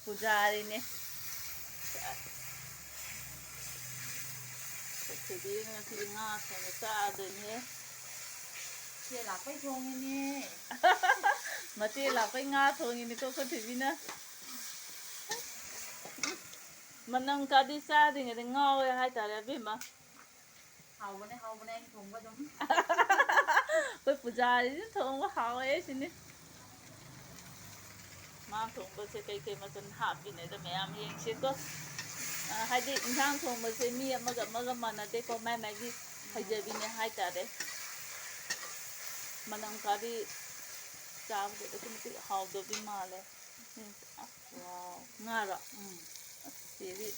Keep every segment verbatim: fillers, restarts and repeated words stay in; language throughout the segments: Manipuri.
ꯄꯨꯖꯥꯔꯤꯅꯦ꯫ ꯁꯤꯗꯤ ꯉꯁꯤꯗꯤ ꯉꯥ ꯊꯣꯡꯕ ꯆꯥꯗꯣꯏꯅꯦ꯫ ꯏꯆꯦ ꯂꯥꯛꯄꯩ ꯊꯣꯡꯉꯤꯅꯦ꯫ ꯃꯆꯦ ꯂꯥꯛꯄꯩ ꯉꯥ ꯊꯣꯡꯉꯤꯅꯤꯀꯣ ꯑꯩꯈꯣꯏ ꯊꯣꯏꯕꯤꯅ꯫ ꯃꯅꯝ ꯀꯥꯗꯤ ꯆꯥꯗ꯭ꯔꯤꯉꯩꯗ ꯉꯥꯎꯋꯦ ꯍꯥꯏꯇꯥꯔꯦ ꯑꯕꯦꯝꯃ꯫ ꯍꯥꯎꯕꯅꯦ, ꯍꯥꯎꯕꯅꯦ ꯑꯩꯅ ꯊꯣꯡꯕ ꯑꯗꯨꯝ꯫ ꯑꯩꯈꯣꯏ ꯄꯨꯖꯥꯔꯤꯁꯤ ꯊꯣꯡꯕ ꯍꯥꯎꯋꯦ ꯁꯤꯅꯤ꯫ ꯃꯥ ꯊꯣꯡꯕꯁꯦ ꯀꯩꯀꯩ ꯃꯆꯜ ꯍꯥꯞꯄꯤꯅꯦꯗꯣ ꯃꯌꯥꯝ ꯌꯦꯡꯁꯤꯀꯣ꯫ ꯑ, ꯍꯥꯏꯗꯤ ꯏꯟꯁꯥꯡ ꯊꯣꯡꯕꯁꯦ ꯃꯤ ꯑꯃꯒ ꯑꯃꯒ ꯃꯥꯟꯅꯗꯦꯀꯣ, ꯃꯥꯏ ꯃꯥꯏꯒꯤ ꯍꯩꯖꯕꯤꯅꯦ ꯍꯥꯏꯇꯥꯔꯦ꯫ ꯃꯅꯝ ꯀꯥꯗꯤ ꯆꯥꯕꯗ ꯑꯗꯨꯛꯀꯤ ꯃꯇꯤꯛ ꯍꯥꯎꯗꯧꯗꯤ ꯃꯥꯜꯂꯦ꯫ ꯎꯝ, ꯑꯁ, ꯋꯥꯎ꯫ ꯉꯥꯔꯣ? ꯎꯝ꯫ ꯑꯁ, ꯆꯦꯗꯤ꯫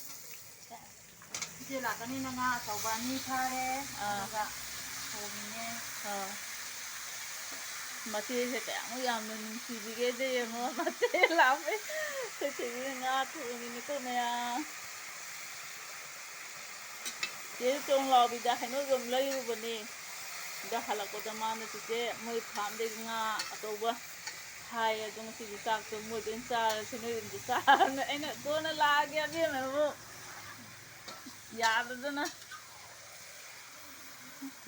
ꯏꯆꯦ ꯂꯥꯛꯀꯅꯤꯅ ꯉꯥ ꯑꯆꯧꯕ ꯑꯅꯤ ꯐꯥꯔꯦ, ꯑꯥ꯫ ꯑꯗꯨꯒ ꯊꯣꯡꯉꯤꯅꯦ꯫ ꯑꯥ꯫ ꯃꯆꯦꯁꯦ ꯀꯌꯥꯃꯨꯛ ꯌꯥꯝꯅ ꯅꯨꯡꯁꯤꯕꯤꯒꯦꯗ ꯌꯦꯡꯉꯣ, ꯃꯆꯦ ꯂꯥꯛꯄꯩ ꯑꯩꯈꯣꯏ ꯊꯣꯏꯕꯤꯅ ꯉꯥ ꯊꯣꯡꯉꯤꯅꯤꯀꯣ ꯃꯌꯥꯝ꯫ ꯆꯦ ꯆꯣꯡꯂꯥꯎꯕꯤꯗ ꯍꯩꯅꯧ ꯌꯣꯝ ꯂꯩꯔꯨꯕꯅꯦ꯫ ꯑꯗ ꯍꯜꯂꯛꯄꯗ ꯃꯥꯅ ꯆꯤꯆꯦ ꯃꯣꯏ ꯐꯥꯝꯗꯒꯤ ꯉꯥ ꯑꯆꯧꯕ ꯐꯥꯏ, ꯑꯗꯣ ꯉꯁꯤꯗꯤ ꯆꯥꯛꯇꯣ ꯃꯣꯏꯗ ꯑꯣꯏꯅ ꯆꯥꯔꯁꯤ, ꯅꯣꯏ ꯌꯨꯝꯗ ꯆꯥꯔꯅꯨ꯫ ꯑꯩꯅ ꯀꯣꯟꯅ ꯂꯥꯛꯑꯒꯦ ꯑꯕꯦꯝꯃꯕꯨ ꯌꯥꯗꯗꯅ꯫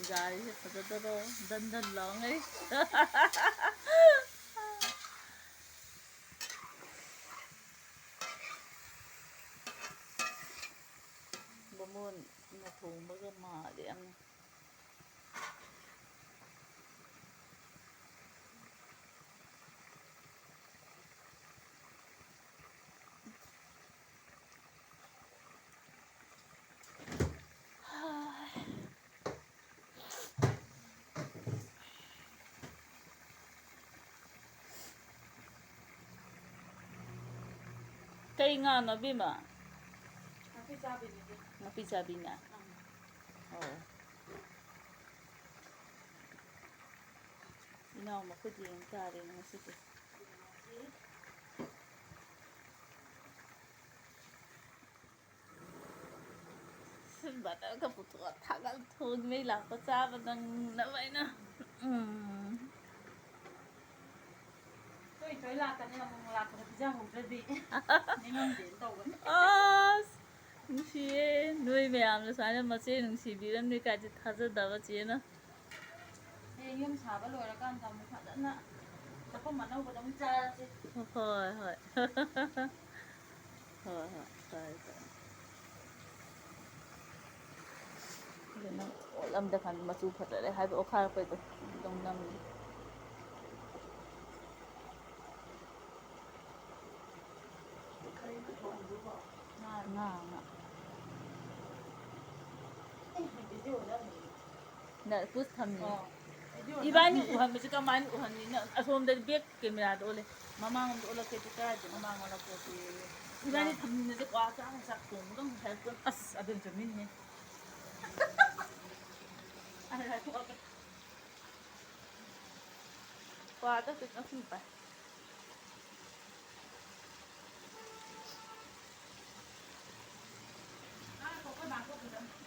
ꯒꯥꯔꯤꯁꯦ ꯐꯖꯗꯔꯣ? ꯗꯟ ꯗꯟ ꯂꯥꯎꯉꯩ꯫ ꯕꯥꯃꯣꯟꯅ ꯊꯣꯡꯕꯒ ꯃꯥꯜꯂꯦ ꯌꯥꯝꯅ꯫ ꯀꯩ ꯉꯥꯅꯣ, ꯕꯤꯃꯥ? ꯅꯥꯄꯤ ꯆꯥꯕꯤꯅꯦ, ꯏꯆꯦ꯫ ꯅꯥꯄꯤ ꯆꯥꯕꯤꯅꯦ? ꯑꯪ꯫ ꯑꯣ꯫ ꯏꯅꯥꯎ ꯃꯈꯨꯠ ꯌꯦꯡ ꯇꯥꯔꯦꯅꯦ ꯉꯁꯤꯗꯤ꯫ ꯕꯇꯔꯒ ꯄꯨꯊꯣꯛꯑ ꯊꯥꯒꯠ ꯊꯣꯡ ꯃꯩ ꯂꯥꯛꯄ ꯆꯥꯕ ꯅꯪꯅꯕ ꯑꯩꯅ꯫ ꯎꯝ꯫ ꯇꯣꯏ ꯇꯣꯏ ꯂꯥꯛꯀꯅꯤ ꯑꯃꯨꯛ꯫ ꯂꯥꯛꯄꯗ ꯄꯤꯖꯍꯧꯗ꯭ꯔꯗꯤ ꯅꯤꯡꯉꯝꯗꯦꯅ ꯇꯧꯕꯅꯤ꯫ ꯑꯁ, ꯅꯨꯡꯁꯤꯌꯦ꯫ ꯅꯣꯏ ꯃꯌꯥꯝꯅ ꯁꯨꯃꯥꯏꯅ ꯃꯆꯦ ꯅꯨꯡꯁꯤꯕꯤꯔꯝꯅꯤ ꯀꯥꯏꯁꯦ ꯊꯥꯖꯗꯕ ꯆꯦꯅ꯫ ꯍꯌꯦꯡ ꯌꯨꯝ ꯁꯥꯕ ꯂꯣꯏꯔꯀꯥꯟꯗ ꯑꯃꯨꯛ ꯐꯖꯅ ꯆꯥꯛꯈꯨꯝ ꯑꯅꯧꯕꯗ ꯑꯃꯨꯛ ꯆꯥꯔꯁꯤ꯫ ꯍꯣꯏ, ꯍꯣꯏ꯫ ꯍꯣꯏ, ꯍꯣꯏ꯫ ꯐꯔꯦ, ꯐꯔꯦ꯫ ꯑꯗꯨ ꯅꯪ ꯑꯣꯠꯂꯝꯗ ꯈꯪꯗꯦ, ꯃꯆꯨ ꯐꯖꯔꯦ ꯍꯥꯏꯕ ꯑꯣꯠꯈꯥꯏꯔꯛꯄꯩꯗꯣ ꯑꯗꯨꯝ ꯅꯝꯃꯤ꯫ ꯉꯥ, ꯉꯥ꯫ ꯅ ꯄꯨꯁ ꯊꯝꯃꯤ꯫ ꯏꯕꯥꯅꯤ ꯎꯍꯟꯕꯁꯦ ꯀꯃꯥꯏꯅ ꯎꯍꯟꯅꯤ? ꯅꯪ ꯑꯁꯣꯝꯗꯗꯤ ꯕꯦꯛ ꯀꯦꯃꯦꯔꯥꯗ ꯑꯣꯜꯂꯦ꯫ ꯃꯃꯥꯡꯂꯣꯝꯗ ꯑꯣꯜꯂꯛꯀꯦ, ꯀꯥꯏꯗꯦ, ꯃꯃꯥꯡ ꯑꯣꯜꯂꯛꯄꯗꯤ꯫ ꯏꯕꯥꯅꯤ ꯊꯝꯃꯤꯟꯅꯁꯦ, ꯀ꯭ꯋꯥ ꯆꯥꯛ ꯆꯥꯛ ꯊꯣꯡꯕꯗ ꯑꯃꯨꯛ ꯍꯥꯏꯔꯛꯄ꯫ ꯑꯁ, ꯑꯗꯨꯅ ꯆꯨꯝꯃꯤꯅꯦ꯫ ꯑꯩ ꯍꯥꯏꯗꯣꯛꯑꯒꯦ꯫ ꯀ꯭ꯋꯥꯗ ꯈꯤꯇꯪ ꯁꯨꯝ ꯄꯥꯏ꯫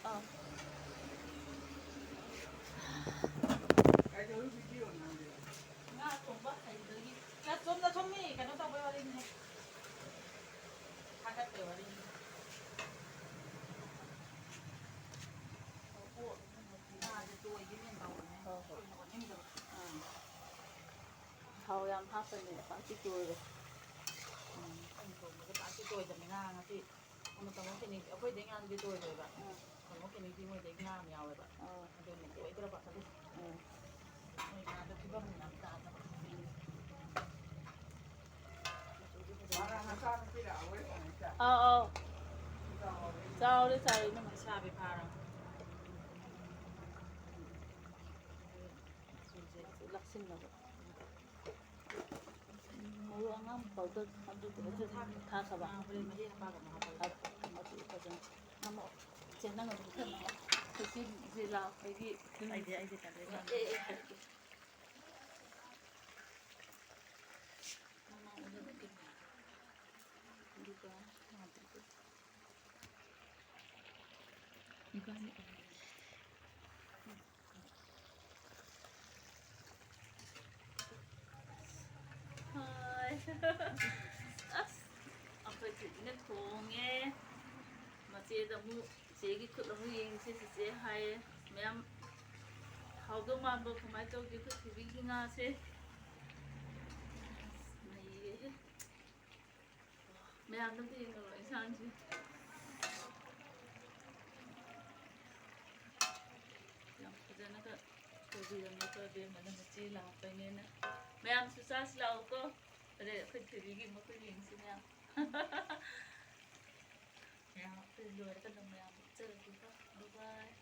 ꯑꯥ꯫ ꯉꯥ ꯊꯣꯡꯕ ꯍꯩꯕꯒꯤ꯫ ꯆꯨꯝꯅ ꯁꯨꯝ ꯃꯤ ꯀꯩꯅꯣ ꯇꯧꯕꯩ ꯋꯥꯔꯤꯅꯤꯍꯦ꯫ ꯊꯥꯒꯠꯄꯩ ꯋꯥꯔꯤꯅꯤ꯫ ꯉꯥꯁꯦ ꯇꯣꯏꯒꯤꯅꯦꯅ ꯇꯧꯕꯅꯦ꯫ ꯍꯣꯏ, ꯍꯣꯏ꯫ ꯀꯨꯏꯅ ꯑꯣꯠꯅꯤꯡꯗꯕ꯫ ꯑꯥ꯫ ꯊꯥꯎ ꯌꯥꯝ ꯍꯥꯞꯄꯅꯤꯅ ꯄꯥꯛꯇꯤ ꯇꯣꯏꯔꯣꯏ꯫ ꯎꯝ꯫ ꯑꯩꯅ ꯊꯣꯡꯕꯗ ꯄꯥꯛꯇꯤ ꯇꯣꯏꯗꯕꯅꯤ꯫ ꯉꯥ ꯉꯁꯤ ꯑꯃ ꯇꯥꯃꯣ ꯀꯦꯅꯤꯗꯤ ꯑꯩꯈꯣꯏꯗꯩ ꯉꯥꯗꯤ ꯇꯣꯏꯔꯣꯏꯕ꯫ ꯎꯝ꯫ ꯇꯥꯃꯣ ꯀꯦꯅꯤꯗꯤ ꯃꯣꯏꯗꯩ ꯉꯥ ꯑꯃ ꯌꯥꯎꯋꯦꯕ꯫ ꯑꯥ꯫ ꯑꯗꯨꯅ ꯇꯣꯏꯗ꯭ꯔꯕ ꯑꯗꯨ꯫ ꯎꯝ꯫ ꯃꯣꯏ ꯉꯥꯗꯣ ꯐꯤꯕꯝ ꯌꯥꯝ ꯇꯥꯗꯕ꯫ ꯎꯝ꯫ ꯑꯥꯎ, ꯑꯥꯎ꯫ ꯆꯥꯎꯔꯦ, ꯆꯥꯎꯔꯦ, ꯏꯅꯝꯃ꯫ ꯂꯩꯁꯥꯕꯤ ꯐꯥꯔꯕ꯫ ꯂꯥꯛꯁꯤꯟꯅꯕ꯫ ꯃꯔꯨ ꯑꯉꯥꯡ powder ꯑꯗꯨꯗꯣ ꯑꯗꯨ ꯊꯥꯈ꯭ꯔꯕ? ꯍꯣꯔꯦꯟ ꯃꯍꯤ ꯍꯥꯞꯄꯒ ꯑꯃꯨꯛ ꯍꯥꯞꯄꯒꯦ꯫ ꯑꯗꯨ ꯐꯖꯅ ꯅꯝꯃꯛꯑꯣ꯫ ꯏꯆꯦ, ꯅꯪ ꯑꯗꯨꯝ ꯈꯔ ꯅꯝꯃꯣ꯫ ꯏꯆꯦ, ꯏꯆꯦ ꯂꯥꯎ꯫ ꯑꯩꯒꯤ ꯑꯩꯗꯤ, ꯑꯩꯗꯤ ꯇꯜꯂꯦ꯫ ꯑꯦ, ꯑꯦ, ꯑꯦ꯫ ꯃꯃꯥꯡ ꯑꯣꯟꯅꯕ ꯀꯦꯃꯦꯔꯥ꯫ ꯑꯗꯨꯒ ꯃꯥꯗꯨꯒ ꯏꯕꯥꯅꯤ ꯑꯣꯏꯅ꯫ ꯍꯥꯏ꯫ ꯆꯦꯗ ꯑꯃꯨꯛ, ꯆꯦꯒꯤ ꯈꯨꯠ ꯑꯃꯨꯛ ꯌꯦꯡꯁꯦ꯫ ꯆꯦꯆꯦ ꯍꯥꯏꯌꯦ꯫ ꯃꯌꯥꯝ ꯍꯥꯎꯗꯧ ꯃꯥꯟꯕ꯭ꯔꯣ? ꯀꯃꯥꯏꯅ ꯇꯧꯒꯦ ꯑꯩꯈꯣꯏ ꯊꯣꯏꯕꯤꯒꯤ ꯉꯥꯁꯦ? ꯅꯩꯔꯦꯍꯦ꯫ ꯃꯌꯥꯝꯗ ꯑꯝꯇ ꯌꯦꯡꯍꯜꯂꯣ ꯏꯟꯁꯥꯡꯁꯦ꯫ ꯌꯥꯝ ꯐꯖꯅꯒ ꯇꯧꯕꯤꯔꯝꯃꯦꯀꯣ ꯑꯕꯦꯝꯃꯅ ꯃꯆꯦ ꯂꯥꯛꯄꯩꯅꯦꯅ꯫ ꯃꯌꯥꯝꯁꯨ ꯆꯥꯁꯤ ꯂꯥꯛꯑꯣꯀꯣ꯫ ꯑꯗꯩ ꯑꯩꯈꯣꯏ ꯊꯣꯏꯕꯤꯒꯤ ꯃꯈꯨꯠ ꯌꯦꯡꯁꯤ ꯃꯌꯥꯝ꯫ ꯃꯌꯥꯝ ꯑꯩꯈꯣꯏ ꯂꯣꯏꯔꯒ ꯑꯗꯨꯝ ꯃꯌꯥꯝ ꯎꯠꯆꯔꯒꯦꯀꯣ꯫ Bye bye꯫